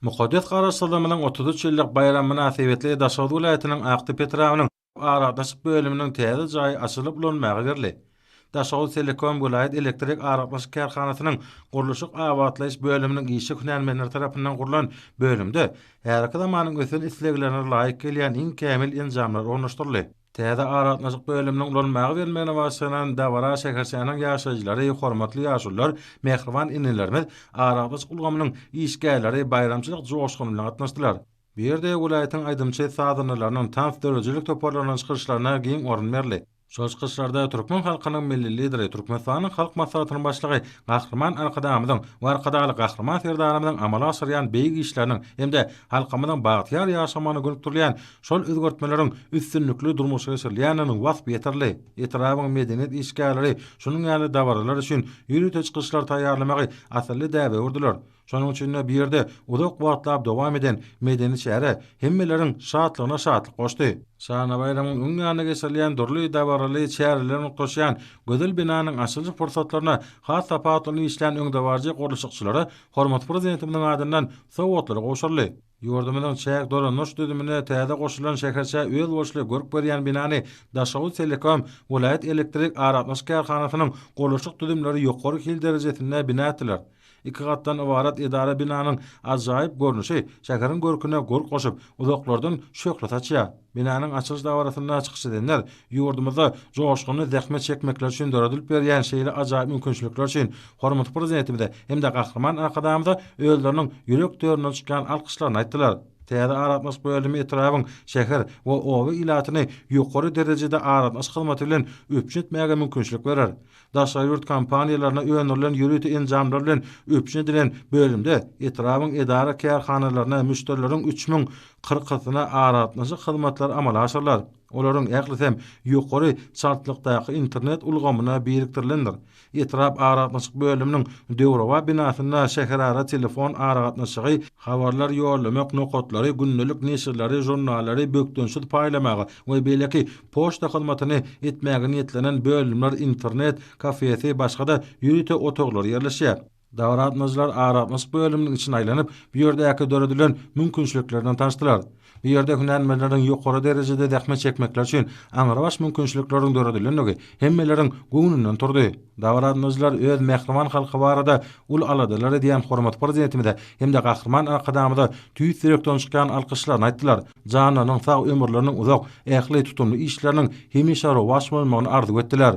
Mukaddes Garaşsyzlygymyzyň 33 ýyllyk baýramy mynasybetli Daşoguz welaýatynyň Akdepe etrabynyň aragatnaşyk bölüminiň täze jaýy açylyp ulanmaga berildi. Daşoguztelekom welaýat elektrik aragatnaşyk kärhanasynyň gurluşyk abatlaýyş bölüminiň işçi hünärmenleri tarapyndan gurlan bölümde häzirki zamanyň ösen isleglerine laýyk gelýän iň kämil enjamlar ornaşdyryldy. Täze aragatnaşyk bölüminiň ulanmaga berilmegine bagyşlanan dabara şäherçäniň ýaşaýjylary, hormatly ýaşulular, mähriban enelerimiz, aragatnaşyk ulgamynyň işgärleri baýramçylyk joşguny bilen gatnaşdylar. Bu ýerde welaýatyň aýdymçy-sazandalarynyň, tans döredijilik toparlarynyň çykyşlaryna giň orun berildi. Şol çykyşlarda türkmen halkynyň Milli Lideri, Türkmenistanyň Halk Maslahatynyň Başlygy Gahryman Arkadagymyzyň we Arkadagly Gahryman Serdarymyzyň amala aşyrýan beýik işleriniň hem-de halkymyzyň bagtyýar ýaşamagyna gönükdirilýän şol özgertmeleriň üstünlikli durmuşa geçirilýändiginiň waspy ýetirildi. Etrabyň medeniýet işgärleri şunuň ýaly dabaralar üçin ýörite çykyşlar taýýarlamagy asylly däbe öwürdiler. Şonuň üçin-de bu ýerde uzak wagtlap dowam eden medeni çäre hemmeleriň şatlygyna şatlyk goşdy. Şanly baýramyň öň ýanynda geçirilýän dürli dabaraly çäreler utgaşýan gözel binanyň açylyş pursatlaryna has tapawutly işlän öňdebaryjy gurluşykçylara hormatly Prezidentimiziň adyndan sowgatlar gowşuryldy. Ýurdumyzyň çäk dolandyryş düzümine täze goşulan şäherçä özboluşly görk berýän binany Daşoguztelekom welaýat elektrik aragatnaşyk kärhanasynyň gurluşyk düzümleri ýokary hil derejesinde bina etdiler. Iki gatdan ybarat edara binanyň ajaýyp görnüşi şäheriň görküne görk goşup, uzaklardan şöhle saçýar. Binanyň açylyş dabarasynda çykyş edenler ýurdumyzda joşgunly zähmet çekmekleri üçin döredilip berilýän şeýle ajaýyp mümkinçilikler üçin hormatly Prezidentimize hem-de Gahryman Arkadagymyza özleriniň ýürek töründen çykýan alkyşlaryny aýtdylar. Täze aragatnaşyk bölümi etrabyň şäher we oba ilatyny ýokary derejede aragatnaşyk hyzmaty bilen üpjün etmäge mümkinçilik berer. Daşary ýurt kompaniýalaryna öndürilen ýörite enjamlar bilen üpjün edilen bölümde etrabyň edara-kärhanalaryna müşderileriň 3040-syna aragatnaşyk hyzmatlary amala aşyrylar. Olaryň ählisem ýokary çaltlykdaky internet ulgamyna birikdirilendir. Etrap aragatnaşyk bölüminiň döwrebap binasynda şäherara telefon aragatnaşygy, habarlar ýollamak nokatlary, gündelik neşirleri, žurnallary bökdençsiz paýlamaga we beýleki poçta hyzmatyny etmäge niýetlenen bölümler, internet kafesi, başga-da ýörite otaglar ýerleşýär. Dabara gatnaşyjylar aragatnaşyk bölüminiň içine aýlanyp, bu ýerdäki döredilen mümkinçiliklerden tanyşdylar. Bu ýerde hünärmenleriň ýokary derejede zähmet çekmekleri üçin aňrybaş mümkinçilikleriň döredilendigi hemmeleriň göwnünden turdy. Dabara gatnaşyjylar öz mähriban halky barada uly aladalar edýän hormatly Prezidentimize hem-de Gahryman Arkadagymyza tüýs ýürekden çykýan alkyşlaryny aýtdylar. Janlarynyň sag, ömürleriniň uzak, ähli tutumly işleriniň hemişe rowaç bolmagyny arzuw etdiler.